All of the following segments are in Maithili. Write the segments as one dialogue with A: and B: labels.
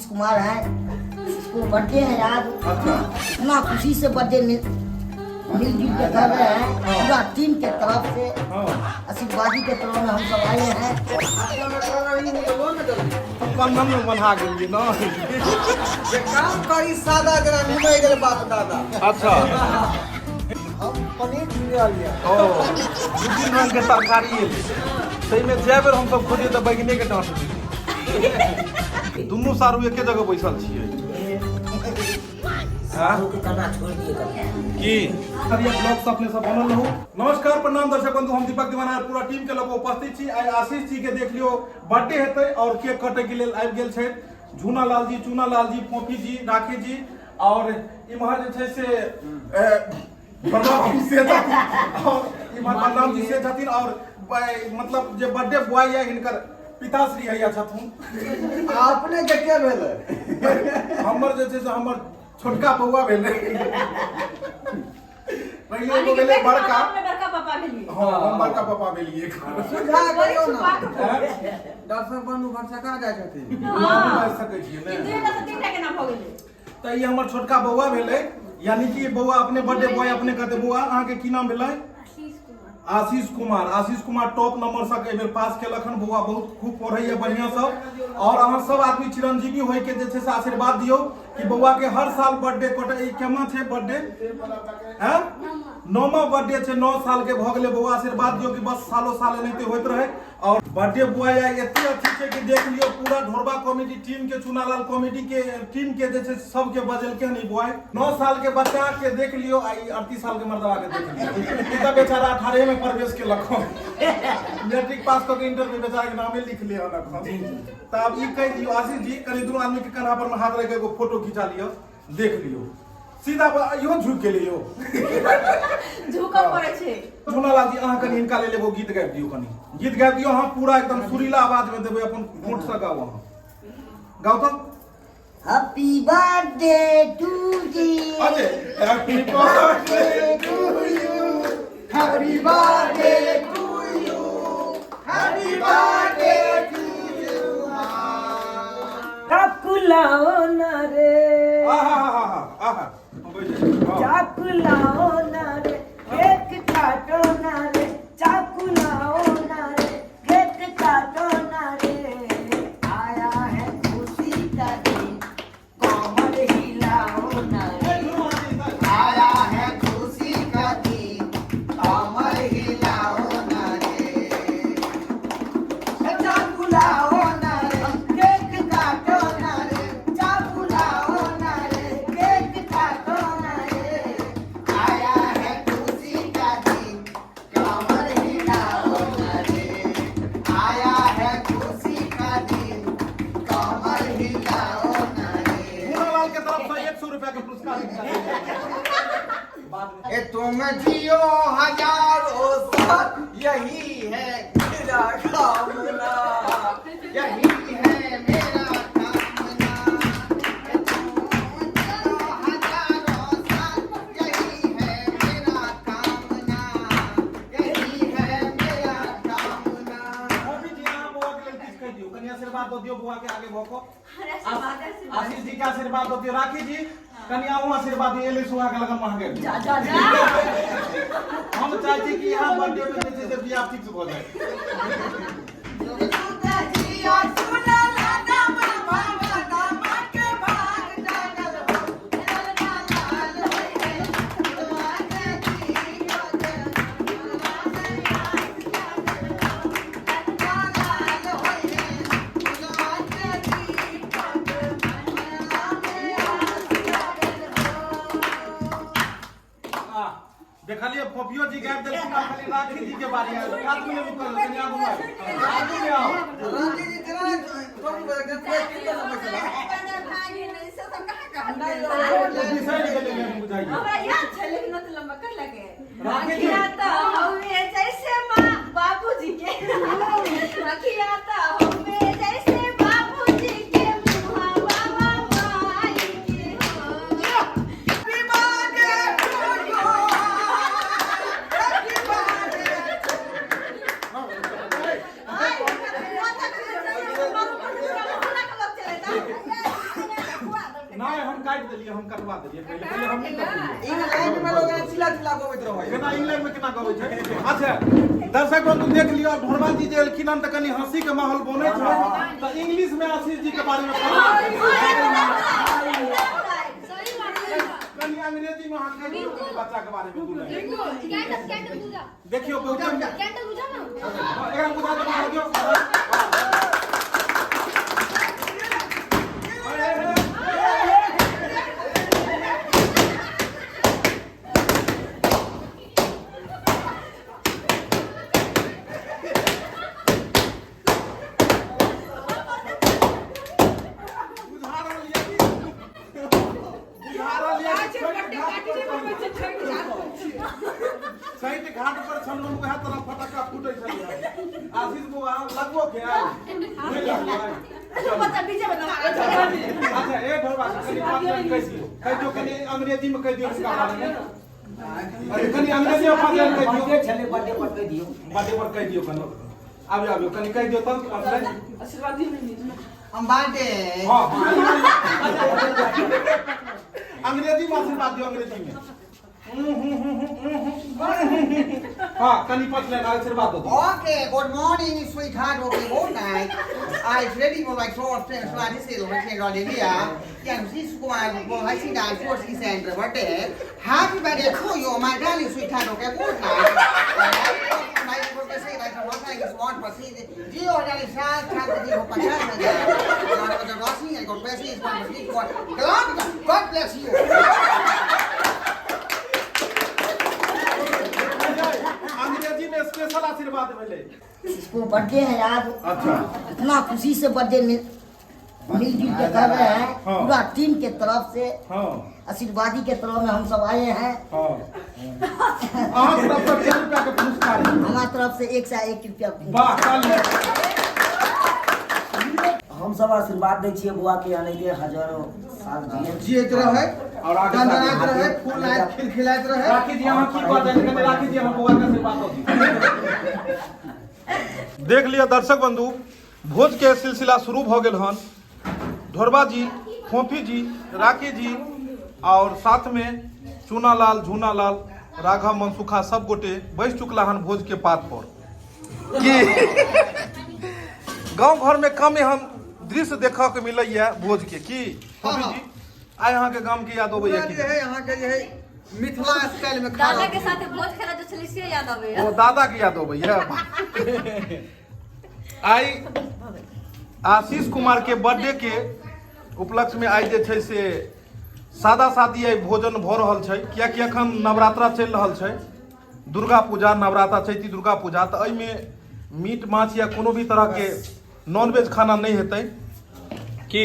A: आशीष कुमार है, इसको बर्थडे है आज।
B: अच्छा।
A: इतना खुशी से बर्थडे मिलजुल के कर रहे हैं। पूरा टीम के तरफ से आशीर्वादी के तरफ में हम सब आए हैं।
B: कन्नन में बन्हा गेलियै ने।
C: जे काम करी सादा जरा निमय गेल बाप दादा।
B: अच्छा।
C: हम पनीर ले लिया।
B: ओ 2-3 रंग के तरकारी एलै, ताहिमे जए बेर हमसब खोजियै तऽ बैगने के डाँट दियै। दुनू सारू एके जगह बैसल छियै।
A: सारू के करना छोड़ दिए कभी।
B: की करिया ब्लॉग से अपने सब बनल रहू। नमस्कार, प्रणाम दर्शक बंधु, हम दीपक दीवाना पूरा टीम के लग उपस्थित छी। आइ आशीष जी के देख लियो बर्थडे हेतै और केक कटे के लेल आबि गेल छै झूना लाल जी, चूना लाल जी, फोफी जी, राखी जी और इम्हर जे छै से बलराम जी से छथिन और इम्हर बलराम जी से छथिन और मतलब जे बर्थडे बॉय है हिनकर पिताश्री हैया छथुन।
C: अपने के के भेलै?
B: हमर जे छै से हमर छोटका बौआ भेलै। पहिले एगो भेलै बड़का।
D: बड़का पापा भेलियै।
B: हाँ, हम बड़का पापा भेलियै।
C: सुझा करियौ
D: छुपा
C: ने।
D: कऽ।
C: दर्शक बंधु भरसका जाइ छथिन।
D: हाँ।
B: बाजि सकै छियै
D: ई
B: ने।
D: दुइटा से तीनटा केना भऽ गेलै?
B: तऽ ई हमर छोटका बौआ भेलै, यानी कि बौआ अपने बर्थडे बॉय अपने कहते। बौआ, अहाँके की नाम भेलै? आशीष कुमार। आशीष कुमार टॉप नंबर से एहि बेर पास केलक हन। बौआ बहुत खूब पढ़ैया बढ़िया सब और अहाँ सब आदमी चिरंजीवी होय के जे छै से आशीर्वाद दियौ कि बौआ के हर साल बर्थडे कटे। ई केना छै बर्थडे? हैं, नौमा बर्थडे छै, 9 साल के भऽ गेलै बौआ। आशीर्वाद दियौ कि बस सालो साल एनाहिते होइत रहे। और बर्थडे बॉय आइ एते अथी छै कि देख लियौ पूरा ढोरबा कॉमेडी टीम के, चुनालाल कॉमेडी के टीम के जे छै सबके बजेलकै हन ई बॉय। 9 साल के बच्चा के देख लियौ आ ई 38 साल के मर्दवा के देख लियौ। ई तऽ बेचारा 18 में प्रवेश केलक हन, मैट्रिक पास कऽ के इंटर में बेचारा के नामे लिख ले हन अखन। तऽ आब ई कहि दियौ आशीष जी, कनि दुनू आदमी के कन्हा पर में हाथ रखि के एगो फोटो खिंचा लियौ। देख लियौ सीधा इहो झुकि गेलै यौ।
D: झुकऽ पड़ै छै।
B: झुनालाल जी, अहाँ कनि हिनका लेल एगो गीत गाबि दियौ, कनि गीत गाबि दियौ अहाँ, पूरा एकदम सुरीला आवाज में देबै, अपन होंठ से गाउ, अहाँ गाउ तऽ।
A: हैप्पी बर्थडे टू जी।
B: अरे happy birthday
A: to you, happy birthday to you, happy birthday to you.
E: चाकू लाओ ना रे।
B: आहा हा हा आहा।
E: चाकू लाओ ना रे, केक काटो ना रे, चाकू लाओ ना रे, केक काटो ना रे,
A: आया है खुशी का दिन, कमर हिलाओ ना रे, आया है खुशी का दिन, कमर हिलाओ ना रे, चाकू लाओ ना रे, केक काटो ना रे, चाकू लाओ ना रे, केक काटो ना रे, आया है खुशी का दिन, कमर हिलाओ ना रे, आया है खुशी का दिन, कमर हिलाओ ना रे।
B: झुनालाल के तरफ से 100 रुपया के पुरस्कार।
C: ए तुम जियो हजारों साल, यही है मेरा कामना,
A: यही है मेरा कामना, ए तुम जियो हजारों साल, यही है मेरा कामना, यही है मेरा कामना।
B: मोदी जी, अहाँ बौआ के लेल किछु कहि दियौ, कनि आशीर्वाद दऽ दियौ बौआ के आगे भऽ कऽ।
D: अरे आशीर्वाद, आशीर्वाद।
B: आशीष जी के आशीर्वाद दऽ दियौ। राखी जी, कनि अहूँ आशीर्वाद दियौ। एलै सुहा के लगन महगे।
D: जा जा जा।
B: हम चाहै छी कि यहाँ बर्थडे में जे छै से बियाह फिक्स भऽ जाए।
A: जिया सुनला ना बाबा दामा के भाग जागल हो, ललना लाल होई है, फुलवा के जियो के, फुलवा में आस जागल हो, ललना लाल होई है, फुलवा के जियो के, फुलवा में आस जागल हो।
B: आह, देखलियै फोफियो जी गाबि देलखिन, आब खाली राखी जी के बारी आयल। आदमी एगो करू, कनि आगू आउ, आगू मे आउ।
C: रानी जी केना टोपी बजा के पूरा कीर्तन में बैठला।
B: बिसरि गेलै मैम बुझाइए।
D: हमरा याद छै लेकिन ओते लम्बा कर लगे।
B: राखी जी।
D: अखिया तऽ हवे जैसे माँ बाबूजी के, अखिया तऽ हवे जैसे बाबूजी के, मुहा बाबा माई के हो।
C: Happy birthday to you, happy birthday.
D: आइ,
B: कटवा देलियै पहिले पहिले हम नहीं कटलियै।
C: इंग्लैंड में लोग एना चिल्ला चिल्ला गबैत रहै।
B: केना इंग्लैंड में केना गबै छै। अच्छा दर्शक बंधु देख लियौ, ढोरबा जी जे एलखिन हन तऽ कनि हंसी के माहौल बनै छै, तऽ इंग्लिश में आशीष जी के बारे में कनि अंग्रेजी में अहाँ कहि दियौ कनि बच्चा के बारे में दू लाइन। देखियौ गौतम, एकरा बुझा दियौ, बुझा दियौ। बुझा रहल यऽ कि बुझा रहल यऽ कि छठि घाट पर छलहुँ, वएह तरह फटक्का फूटै छलै। आशीष बौआ लगबो के आयल नहि लगलै? अच्छा ए ढोरबा, कनि पाँच लाइन कहि दियौ, कहि दियौ कनि अंग्रेजी में कहि दियौ हुनका बारे में। अरे कनि अंग्रेजी में पाँच लाइन कहि दियौ।
E: बर्थडे छलै, बर्थडे पर कहि दियौ।
B: बर्थडे पर कहि दियौ कनि। आबियौ आबियौ, कनि कहि दियौ तब पाँच लाइन।
C: हम बाटे।
B: हाँ, अंग्रेजी में आशीर्वाद दियौ, अंग्रेजी में। हाँ कनि पाँच लाइन आशीर्वाद दऽ दियौ।
C: Okay, good morning, sweetheart. Okay, good night. I is ready for my short so I say okay, India. Yeah, this Kumar, I see that for his and birthday. Happy birthday to you, my darling sweetheart. Okay, good night. My say like one time is one percent. Zero darling, सात सात जीरो पचास हजार। रोशनी and God bless you. God, God, God bless you.
B: अंग्रेजी में स्पेशल आशीर्वाद भेलै।
F: इसको बर्थडे है आज।
B: अच्छा।
F: इतना खुशी से बर्थडे मिलजुल के कर रहे हैं।
B: हाँ।
F: पूरा टीम के तरफ से।
B: हाँ।
F: आशीर्वादी के तरफ में हम सब आए हैं।
B: हाँ। अहाँ तरफ से 10 रुपया के पुरस्कार है।
F: हमारा तरफ से 101 रुपया।
B: वाह, ताली।
E: हम सब आशीर्वाद दै छियै बौआ के, एनाहिते हजारों साल जिए,
C: जियैत रहै
B: और आगे
C: दनदनाइत रहै, फूलाइत खिलखिलाइत रहै।
B: राखी जी अहाँ की कहते हैं? कनि राखी जी अहाँ बौआ के आशीर्वाद दऽ दियौ। देख लिअ दर्शक बंधु, भोज के सिलसिला शुरू भऽ गेल हन। ढोरबा जी, फोफी जी, राखी जी और साथ में चूनालाल, झूनालाल, राघव, मनसुखा सब गोटे बैस चुकला हन भोज के पात पर। कि गांव घर में कम एहन दृश्य देखऽ के मिलैया भोज के। की फोफी जी, आइ अहाँके गाम के याद अबैया
C: पूरा
B: की?
C: जे है अहाँके जे है मिथिला स्टाइल में खाना।
D: दादा के साथे भोज खेला जो छलै से याद अबैया।
B: ओ दादा के याद अबैया। आइ आशीष कुमार के बर्थडे के उपलक्ष्य में आइ जे छै से सादा सादी आइ भोजन भऽ रहल छै, कियाकि अखन नवरात्रा चलि रहल छै, दुर्गा पूजा, नवरात्रा, चैती दुर्गा पूजा, तऽ एहिमे मीट माछ या कोनो भी तरह के नॉनवेज खाना नहि हेतै, कि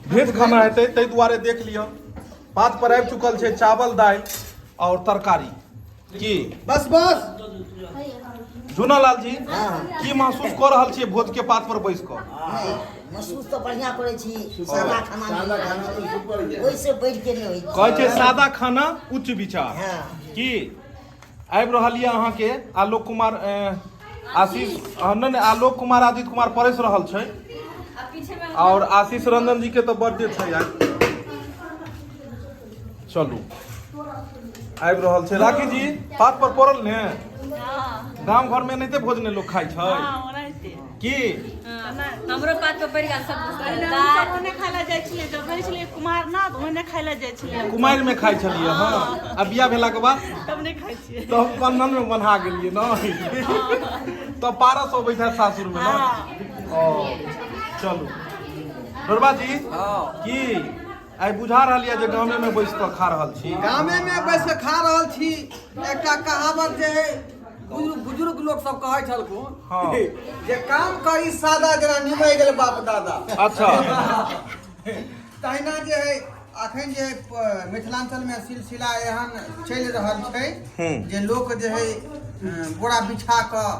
B: भेज खाना हेतै। ताहि दुआरे देख लिअ पात पर आबि चुकल छै चावल, दालि और तरकारी। की
C: बस बस।
B: झूनालाल जी, की महसूस कऽ रहल छियै भोज के पात पर बैस कऽ?
F: नहीं, महसूस तऽ बढ़िया करै छी, सादा खाना
G: सादा
F: मिल
G: खाना
F: रहल
G: तऽ
F: छै।
G: सुपर यऽ।
F: ओहिसँ बढ़ि के नहि होइ छै।
B: कहै छै सादा खाना उच्च विचार।
F: हाँ।
B: की आबि रहल यऽ अहाँके आलोक कुमार, आशीष, नहि नहि, आलोक कुमार, आदित्य कुमार परसि रहल छै।
D: आ पीछे में
B: और आशीष रंजन जी के तऽ बर्थडे छै आइ। चलू आबि रहल छै राखी जी, पात पर पड़ल ने। गाम घर में एनाहिते भोज ने लोक खाइ छै। की
D: हमरो पात पर पड़ि गेल सब।
H: हमसब ओने खाय लए जाइ छलियै, जब रहै छलियै कुमार ना, तऽ ओने खाय लए जाइ छलियै।
B: कुमारि में खाइ छलियै? हँ, आ बियाह भेलाके बाद
H: तब नहि खाइ छियै।
B: तब बंधन में बन्हा गेलियै न, तब पारस अबैत हैत सासुर में न। ओ चलू ढोरबा जी, की आइ बुझा रहल यऽ जे गामे में बैस कऽ खा रहल छी?
C: गामे में बैस कऽ खा रहल छी। एकटा कहावत जे है बुजुर्ग बुजुर्ग लोक सब कहै छलखुन जे काम करी सादा जेना निमहि गेल बाप दादा।
B: अच्छा।
C: तहिना जे है अखन जे है मिथिलांचल में सिलसिला एहन चलि रहल छै जे लोक जे है बोरा बिछा कऽ,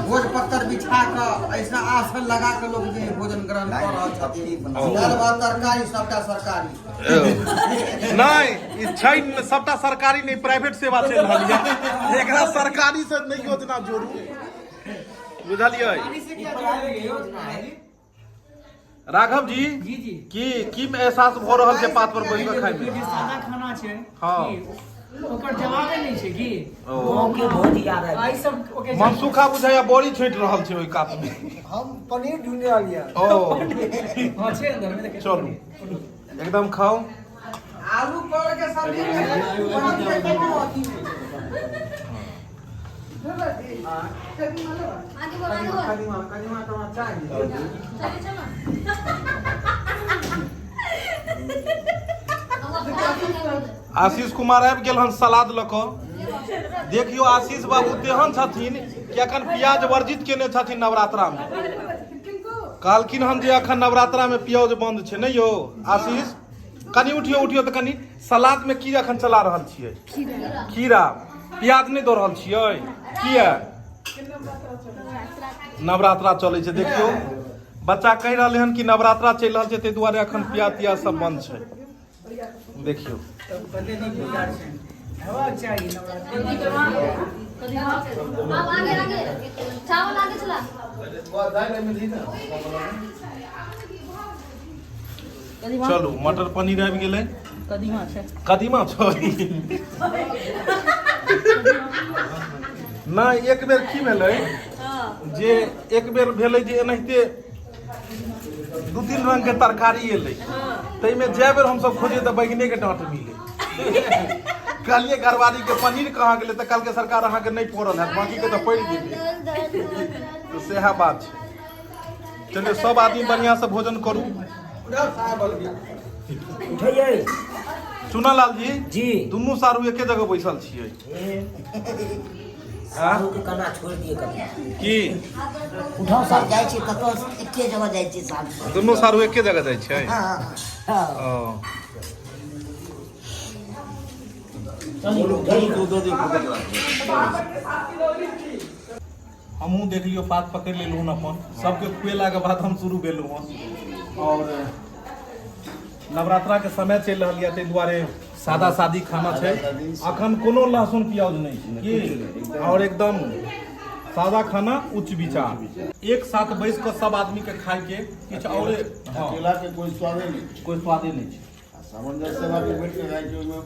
C: भोज पत्तर बिछा कऽ, ऐसा आसन लगा कऽ लोक जे है भोजन ग्रहण कऽ रहल छथिन। दालि भात तरकारी सबटा सरकारी।
B: नहि, ई छै न, सबटा सरकारी नहि, प्राइवेट सेवा चलि रहल यऽ, एकरा सरकारी से नहि योजना जोड़ू, बुझलियै?
E: ई प्राइवेट योजना है।
B: राघव जी
G: जी जी
B: की की एहसास भऽ रहल छै पात पर बैस कऽ खाय
G: देखियौ
B: मे
G: जे सादा खाना छै
B: हाँ।
G: की ओकर जवाबे नहि छै की
B: ओ
E: गाँव के भोज याद आबि
G: आइ सब ओके
B: मनसुखा बुझाइया बड़ी छँटि रहल छै ओहि कात मे
I: हम पनीर ढूंढने वाली
B: ओ
G: हाँ छै अंदर में देखियौ
B: चलू एकदम खाउ
A: आलू परोड़ के सब्जी में पनीर के कोनो अथी नहीं।
D: आगे बढ़ आगे बढ़
C: कदीमा कदीमा तो चाहिए
D: चलो चलो
B: आशीष कुमार आबि गेल हन सलाद लऽ कऽ देखियौ आशीष बाबू तेहन छथिन कि अखन प्याज वर्जित केने छथिन नवरात्रामे कहलखिन हन जे अखन नवरात्रामे प्याज बंद छै नहि यौ आशीष कनि उठियौ उठियौ तऽ कनि सलादमे की अखन चला रहल छियै खीरा प्याज नहि दऽ रहल छियै किया नवरात्रा चलै छै देखियौ बच्चा कहि रहलै हन कि नवरात्रा चलि रहल छै ताहि दुआरे अखन प्याज तियाज सब बंद छै देखियौ
G: कते नीक विचार छै हेबाक चाही नवरात्रि
D: अब आगे आगे चावल आगे चला
B: चलू मटर पनीर आबि गेलै
H: कदीमा छै
B: कदीमा छै नहि एक बेर की भेलै जे एक बेर भेलै जे एनाहिते दू तीन रंग के तरकारी एलै ताहिमे जै बेर हमसब खोजिए तऽ बैगने के डाँट मिले कहलिए घरवाली के पनीर कहाँ गेलै तऽ कहलकै सरकार अहाँके नहि पड़ल हैत बाँकीके तऽ पड़ि गेलै तऽ सएह बात छै चलियौ सब आदमी बढ़िआँ से भोजन करू
E: उठैयै
B: चुनालाल जी
E: जी
B: दुनू सारू एके जगह बैसल छियै
E: साहू के कना छोड़ दिए कभी
B: की
E: उठाओ
F: सब जाइ छी कतौ एके जगह जाइ छी साल
B: दुनू सारू एके जगह जाइ छै
F: हँ
E: हाँ
B: ओ हमहूँ देख लियौ पात पकड़ि लेलहुँ हन अपन सबके खुएलाके बाद हम शुरू भेलहुँ हन आओर नवरात्राके समय चलि रहल यऽ ताहि दुआरे सादा सादी खाना छै अखन कोनो लहसुन प्याज नहि छै की आओर एकदम सादा खाना उच्च विचार एक साथ बैस कऽ सब आदमी के खाय के किछु और हँ
J: अकेला के कोई स्वादे नहीं छै।
B: कोई स्वादे नहि छै
J: आ सामंजस्य बाकी बैठ के खाय के ओहिमे